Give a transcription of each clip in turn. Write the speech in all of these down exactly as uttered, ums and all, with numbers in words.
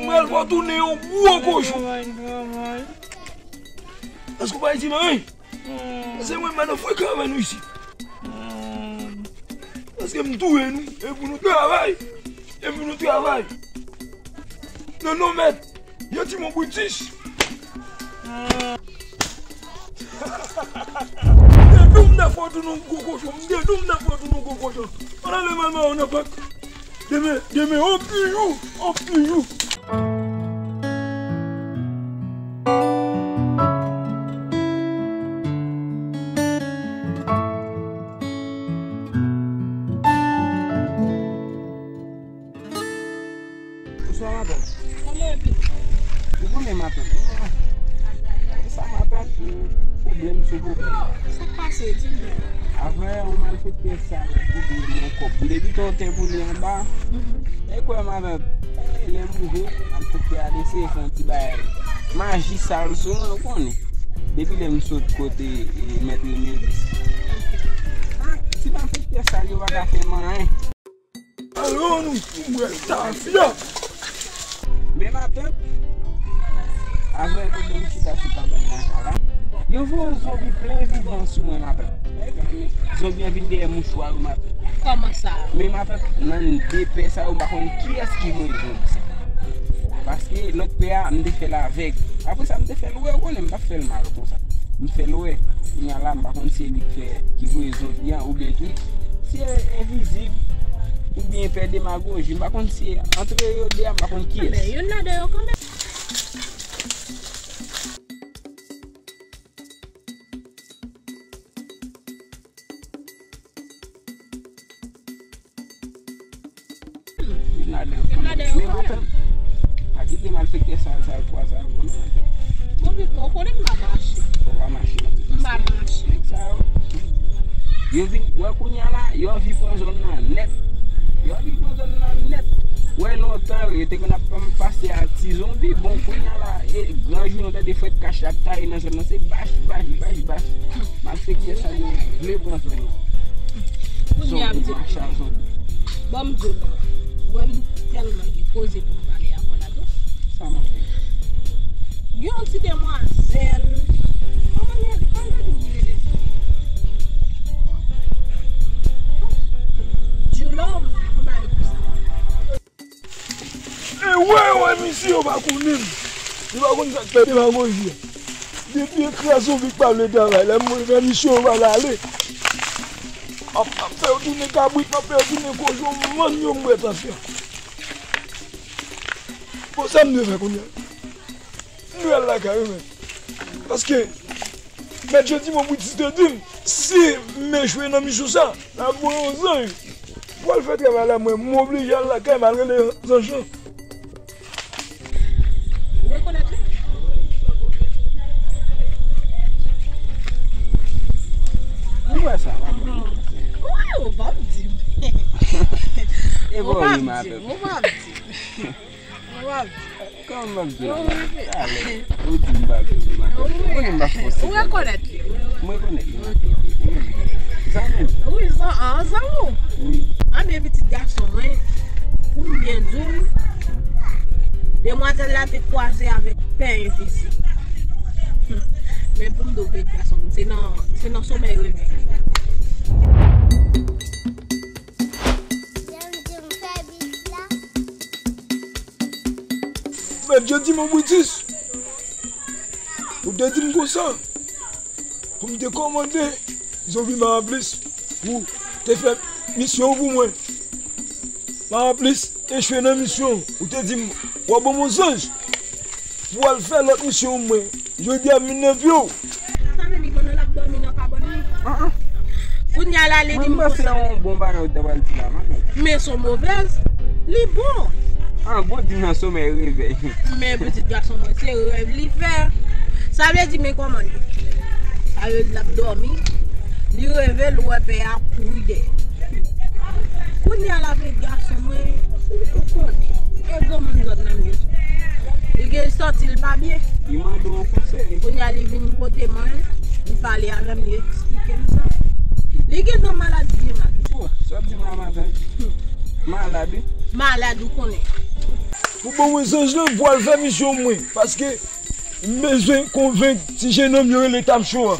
Mwen al fè w tounen yon gwo kochon. Èske w pa di m anyen? Se mwen, madan frekan avè nou isit. Paske m touye nou, e pou nou travay. E pou nou travay. Non, non, mèt. Yo ti mon Britis. M te di w m ta fè w tounen yon gwo kochon. M te di w m ta fè w tounen yon gwo kochon. Ann ale mal mayo nan pak. Demen, demen, on piyou, on piyou. Bonswa, matant. Kòman w ye? Ou konnen, matant. Sa, matant, pwoblèm sou pwoblèm. Sa k pase? Di m. Avè yon malfektè sa, li voye m yon kòb. M te di w te pou li anba. E kwè, matant, e, lè m rive, malfektè a te eseye fè yon ti bagay maji sal sou mwen, ou konnen. Depi lè m sot kote, e, mèt Remedis. A, ti malfektè sal yo pa ka fè m anyen. Alò, nou pou bwè tafya. Men matant, avè pwoblèm chita sou kabann nan la, yo voye yon zonbi plen vivan sou mwen, matant. Zonbi an vin dèyè mouchwa yo, matant. Kòman sa? Men matant, nan de pè sa yo, m pa konn kiyès ki voye zonbi sa. Paske lòt pè a, m te fè l avèg. Apre sa, m te fè l wè, ou konnen m p ap fè l mal konsa. M fè l wè. Kounye a la, m pa konn si se li k fè, ki voye zonbi an, oubyen tou, si se envizib, oubyen pè demagoji, m pa konn si antre yo de a, m pa konn kiyès. Men youn nan de yo kanmenm. Vin ladan yo. Vin ladan yo kanmenm. Men matant, pa kite malfektè sa, sa kwaze avè w non, matant. Bon, vit, ou konnen m pa mache. Ou pa mache, matant. M pa mache. Nèg sa yo, yo vin, wè kounye a la, yo anvi pran zòn nan nèt. Yo anvi pran zòn nan nèt. Wè lontan, yo te konn ap pase a ti zonbi. Bon, kounye a la, e gran jou, nou tande frèt kach ap taye nan zòn nan. Se bach, bach, bach, bach. Malfektè sa yo vle pran zòn nan. Kounye a m di w. Bon, m di w, mwen, m tèlman gen koze pou m pale avè w la tou. Sa m ap di? Gen yon ti demwazèl. Kòman li rele? Kòman li rele? Dulòm, yon bagay konsa. E wè, wè, misye yo pa konnen m. Yo pa konn sa k fè demagoji a. Depi yo kraze yon vit pa vle travay, lè m rive misye yo pa vle ale. M ap, m ap fè yo tounen kabrit, m ap fè yo tounen kochon, m vann yo, m bwè tafya. Bon, sa m dwe fè kounye a? M dwe al lakay, wi, men. Paske, mèt Jodi Moboutis te di m, si m echwe nan misyon sa, l ap voye yon zanj pou al fè travay la, mwen, m oblije al lakay, m al rele zanj lan. Ou rekonèt li? Ou wè sa, w ap wè. Ou wè, ou p ap di m. E bon, wi, madanm. Ou p ap di m. Ou p ap di m. Kòman m ap di w? Ale, ou di m pa vle di m ap fòse. Ou rekonèt li? M rekonèt li. Zanmi m. Wi, zan-, an, zanmi w. Wi. Anben, pitit gason mwen, pou m byen di w, demwazèl la te kwaze avèk pè envizib. Men pou m di w, pitit gason m, se nan, se nan somèy revèy. Mèt Jodi Moboutis, ou te di m konsa, pou m te kòmande zonbi Maraplis pou te fè misyon pou mwen. Maraplis echwe nan misyon, ou te di m, w ap ban m yon zanj pou al fè lòt misyon pou mwen. Jodi a m vin nan pye w. Sa vle di pandan l ap dòmi nan kabann li? An, an. Kounye a la, li di m konsa. Mwen panse se yon bon bagay ou ta pral di la, madanm. Men se yon movèz. Li bon. An gwo, di m nan somèy revèy. Men pitit gason mwen, se rèv li fè. Sa vle di, men kòman li? Sa vle di, l ap dòmi, li reve, l wè pè a ap kouri dèyè. Kounye a la, pitit gason mwen, ou konnen, e granmoun zòn nan m ye. Li gen santi l pa byen. Li mande w yon konsèy. Kounye a, li vin kote mwen, li pale avè m, li eksplike m sa. Li gentan malad byen mal. Oh, sa w ap di m la, matant? Hmm. Malad, wi. Malad, ou konnen. Ou ban mwen zanj lan pou al fè misyon mwen, paske m bezwen konvenk ti jenòm yo rele Tamcho a.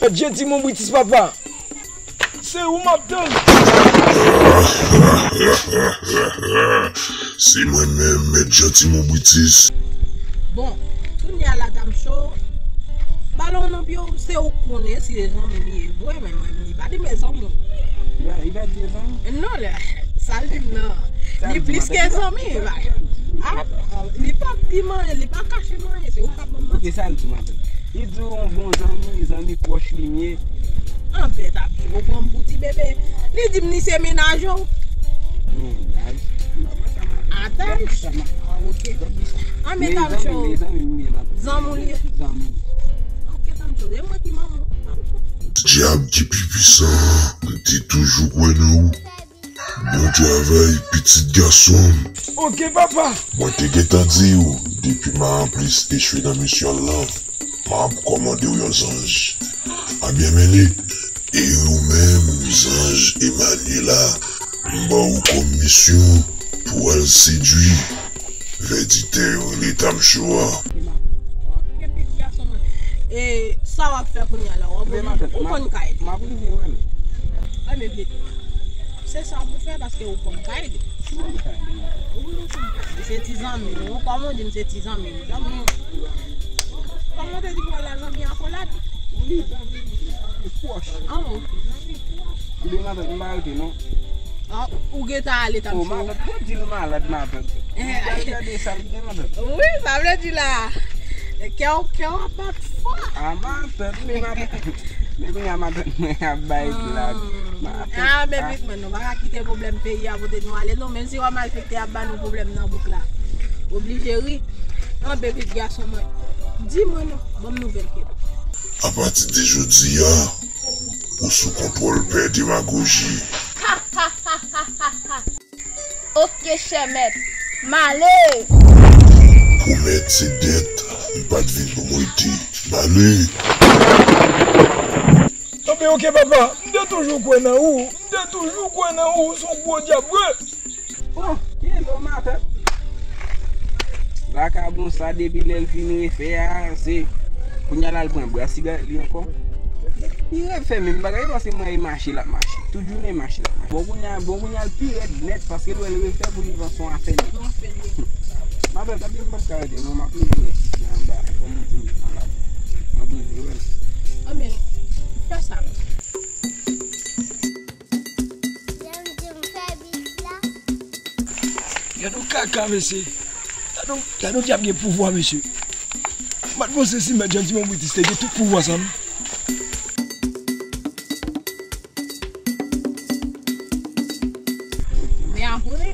Mèt Janti Mon Britis, papa. Se ou m ap tann. Se mwen menm, Mèt Janti Mon Britis. Bon, kounye a la, Tamcho, balon nan pye w, se ou k konnen si se zanmi w li ye vre, men mwen, li pa di mezanmi. Ya, li pa di zanmi? Non, la, sa l di m nan. Li plis ke zanmi, li pa, ah, li pa di m anyen, li pa kache m anyen, se ou k ap ban m manti. Sa l di m, matant? Li di w yon bon zanmi, zanmi pwòch li m ye. Anbèt ap di, ou pran m pou ti bebe. Li di m ni se mennaj ou. Mennaj? Atan. Ah, ok. Anbèt ap di. Zanmi w li ye. Zanmi. Ok, Tamcho, e mwen ki manman w. Dyab ki pi pwisan, m te toujou kwè nan ou. Bon travay, pitit gason m. Ok, papa. Mwen te gentan di w, depi Maranplis echwe nan misyon l lan, m ap kòmande w yon zanj. Ebyen, men li, e ou menm, zanj Emmanuela, m ba w kòm misyon pou w al sedui vèditè yo rele Tamcho a. Ok, pitit gason mwen. E sa w ap fè kounye a la? W ap, ou konn kay li. M ap rive, wè l. Ebyen, pitit. Se sa w pou fè paske ou konn kay li. Wi, ou konn kay li. Se ti zanmi w. Kòman w di m se ti zanmi w? Zanmi w. Kòman w te di pou w la, zanmi akolad? Wi, zanmi pwòch. Ah, ok. Zanmi pwòch. Ebyen, matant, m pa rete, non. Ah, ou gentan ale, Tamcho. Oh, matant, bon, di l malad, matant. Eh, gade, gade sa l gen, matant. Wi, sa vle di la. Kè w, kè w ap bat fò. Ah, matant, men matant. Men kounye a matant mwen ap bay blag. Ah, men pitit mwen, nou pa ka kite pwoblèm peyi a pote nou ale, non. Menm si w a malfektè ap ba nou pwoblèm nan bouk la. Oblije ri. Anben, pitit gason mwen. Di mwen non, ban m nouvèl ke. Apati de jodi a, ou sou kontwòl pè Demagoji. Ok, chè mèt. M ale! Pwomèt se dèt, m pa t vin pou m rete. M ale! Anben, ok, papa, m te toujou kwè nan ou. M te toujou kwè nan ou, ou se yon gwo dyab vre. Oh, hello, matant. Vakabon sa, depi lè l fin refè a, se kounye a la l pran bwa sigarèt li ankò. Li refè menm bagay, paske m wè e mache l ap mache. Tout jounen e mache l ap mache. Bon, kounye a, bon, kounye a l pi rèd nèt, paske l wè l refè pou li pran son afè li. Matant, tanpri, m p ap ka rete, non, m ap leve anba, kòm ou di, anba. M ap leve, wè. Anben, fè sa. Gade yon kaka, mesye. Gade yon, gade yon dyab gen pouvwa, mesye. M pa t panse si Mèt Janti Mon Britis te gen tout pouvwa sa, non. Men apre,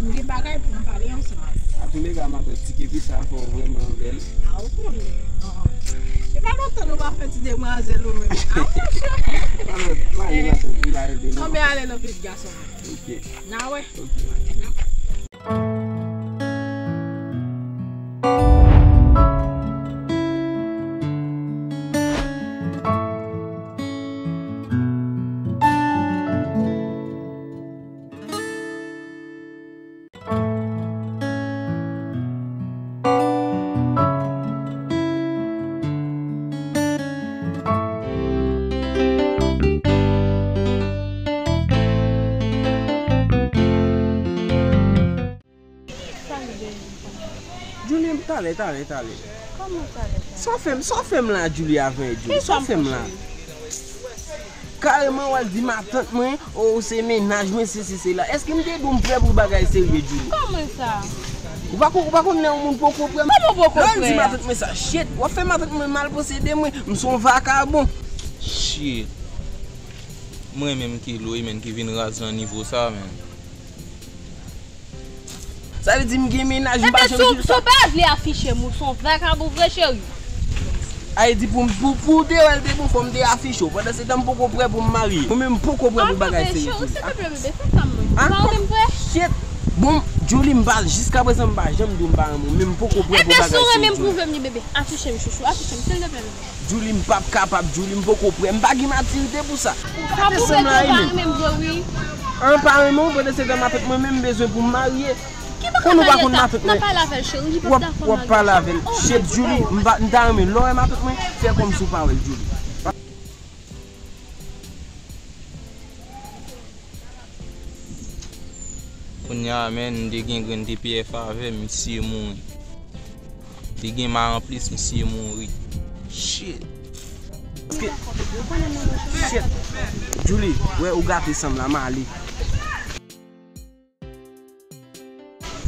m gen bagay pou m pale ansanm avè w. Antouleka, matant, ti kepi sa fò vrèman bèl. A, ou konnen. Ah. E pa lontan nou pa fè ti demwazèl ou menm. Ah, monchè. Anben, ale non, pitit gason. Ok. N a wè. Ok. Sa l vle di? Julie, talè, talè, talè. Kòman talè, talè? Sa w fè m, sa w fè m la, Julie, avè Julie? Sa w fè m la? Kareman, w al di matant mwen, o, se mennaj mwen, se, se, se la. Èske m te di w m prè pou bagay serye, Julie? Kòman sa? Ou pa kon-, ou pa konn lè yon moun poko prè? Kòman poko prè? Lè w di matant mwen sa, shit, w ap fè matant mwen mal posede mwen, m se yon vakabon. Shit. Mwen menm ki low, menn, ki vin raz nan nivo sa, menn. Sa vle di m gen mennaj, m pa janm di l sa. Epi si w pa vle afiche m, ou se yon vakabon vre, cheri. Ay di pou m, pou, pou w te wè l te bon, fò m te afiche w. Pandan se tan, m poko prè pou m marye. Mwen menm, m poko prè pou bagay serye. Cheri, silteplè, bebe, fè sa mwen. Ou pa renmen m vre? Shit. Bon, Julie, m pa, jiskaprezan, m pa janm di w m pa renmen w, men m poko prè pou bagay serye. Ebyen, si w renmen m, pwouve m li, bebe. Afiche m, chouchou, afiche m, silteplè, bebe. Julie, m p ap kapab, Julie, m poko prè. M pa gen matirite pou sa. Ou ka pwouve ke w pa renmen m vre, wi. An, pa renmen w, pandan se tan, m ap fèt mwen menm, m bezwen pou m marye. Ki bagay marye sa? N ap pale avè l, cheri, li p ap dakò marye. W ap pale avè l. Shit, Julie, m pa, m ta renmen, lè w wè m ap fèt mwen, fè kòmsi w pa wè l, Julie. Kounye a, menn, m te gen grenn T P F avè m, misye mouri. Te gen ma anplis, misye mouri. Shit. Paske, shit. Julie, wè ou gate san m la, m ale.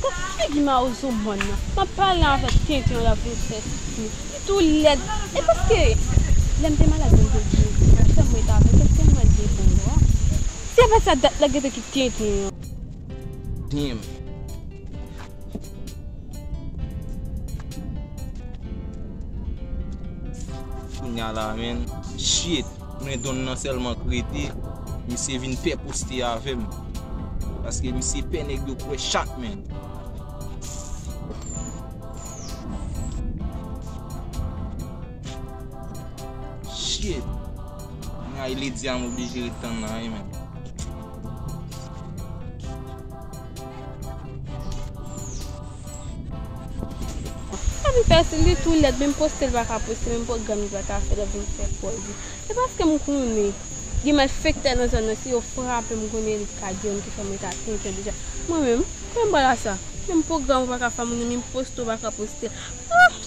Gad figi mawozo mòn nan. M ap pale avèk tenten an, l ap vin fè sisi. Li tou lèd. E paske lè m te malad, mwen te di, fè mwen ta avèk, èske mwen te bon, non? Se pa sa dat la gentan ki tenten an. Damn. Kounye a la, menn. Shit. Men don nan sèlman k rete. Misye vin pè poste avè m. Paske misye pè nèg yo kwè chat, menn. Shit. Kounye a, e ledi a m oblije ret tann la, wi, menn. Sa vin fè si li tou lèd, menm poste l pa ka poste, menm pwogram li pa ka fè, l ap vin fè pòz li. Se paske m konnen gen malfektè nan zòn nan, si yo frape m, m konnen li ka di m ki fè mwen ta tenten deja. Mwen menm, mwen m pral a sa. Menm pwogram ou pa ka fè moun, menm poste ou pa ka poste. Ah!